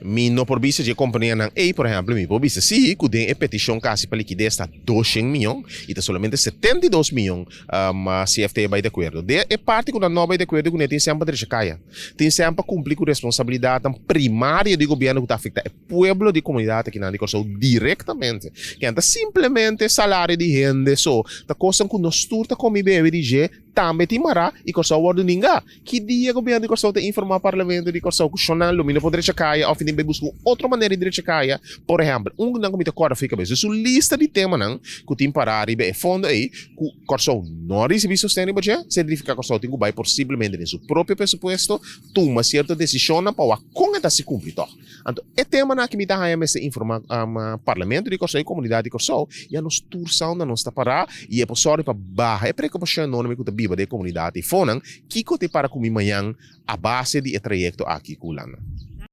Mi no por bisa dje kompanianan ei, por ehèmpel, mi por bisa sí ku den e petishon kasi pa likides ta 200 mion i ta solamente 72 mion CFT bai di akuerdo. De e parti ku nan no bai di akuerdo kuné tin semper drecha kaya. Tin semper kumpli ku responsabilidatnan primario di gobièrnu ku ta afektá e pueblo di komunidat akinan di Kòrsou direktamente. Ken ta simplemente salario di hende so ta kosnan ku nos tur ta kome i bebe di dje tambe tin mará i Kòrsou wòrdu ningá. Ki dia gobièrnu di Kòrsou ta informá parlamento di Kòrsou ku shonnan lo mi no por drecha kaya òf tin bai buska un otro manera di drecha kaya? Por ehèmpel, un ku nan ku mi ta kòrda for kabes es un lista di temanan ku tin pará riba e fondo ei ku Kòrsou no a risibí sosten riba dje, signifiká Kòrsou tin ku bai posiblemente den su propio presupuesto tuma sierto desishonnan pa wak kon e ta hasi kumpli tòg. Anto e temanan aki mi ta haña mester informá parlamento di Kòrsou i komunidat di Kòrsou ya nos tur sa unda nos ta pará i e por sòru pa baha e preokupashon enorme ku ta biba den e komunidat i fonan kiko ta e para ku mi mañan a base di e trayekto aki ku Hulanda.